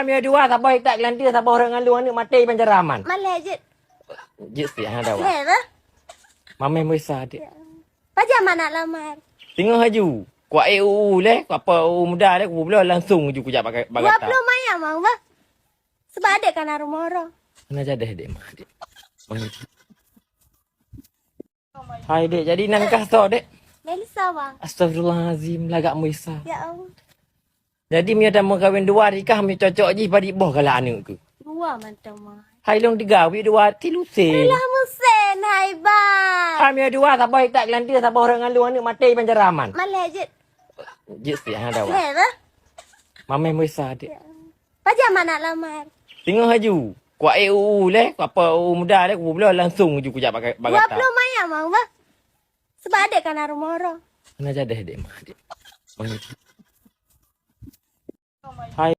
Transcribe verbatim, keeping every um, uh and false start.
Kami dua, saboh itak geulante, saboh rot ngalung, aneuk maté ban cara aman. Malèe jeuet. Jeuet si hana dawa. Lé bah. Mamèh Musa dek. Pajan aneuk lamar. Teungoh aju. Kuak eh uu lé, kuak apa uu muda lé, kubloe langsung aju kujak baga-, bagata. Dua puluh maya mang bah. Sebab adek kana rumoh ro. Hana jadeh dek mah dek. Hai dek, jadi nan kah soe dek? Melisa bang. Astagfirullahalazim, lagak Musa. Ya Allah. Jadi meunyoe tameukawen dua nikah, meunyoe cocok jih padit boh galak aneuk keuh? Dua mantong mah. Hai long tiga, wik dua, tilu sen. Alah musen hai bang. Hai meunyoe dua, saboh itak geulante, saboh rot ngalung, aneuk maté ban cara aman. Malèe jeuet. Jeuet si hana dawa. Lé bah. Mamèh Musa dek. Pajan aneuk lamar. Teungoh aju. Kuak eh uu lé, kuak apa uu muda lé, kubloe langsung aju kujak baga-, bagata. Dua puluh maya mang bah. Sebab adek kana rumoh ro. Hana jadeh dek mah dek. Hai.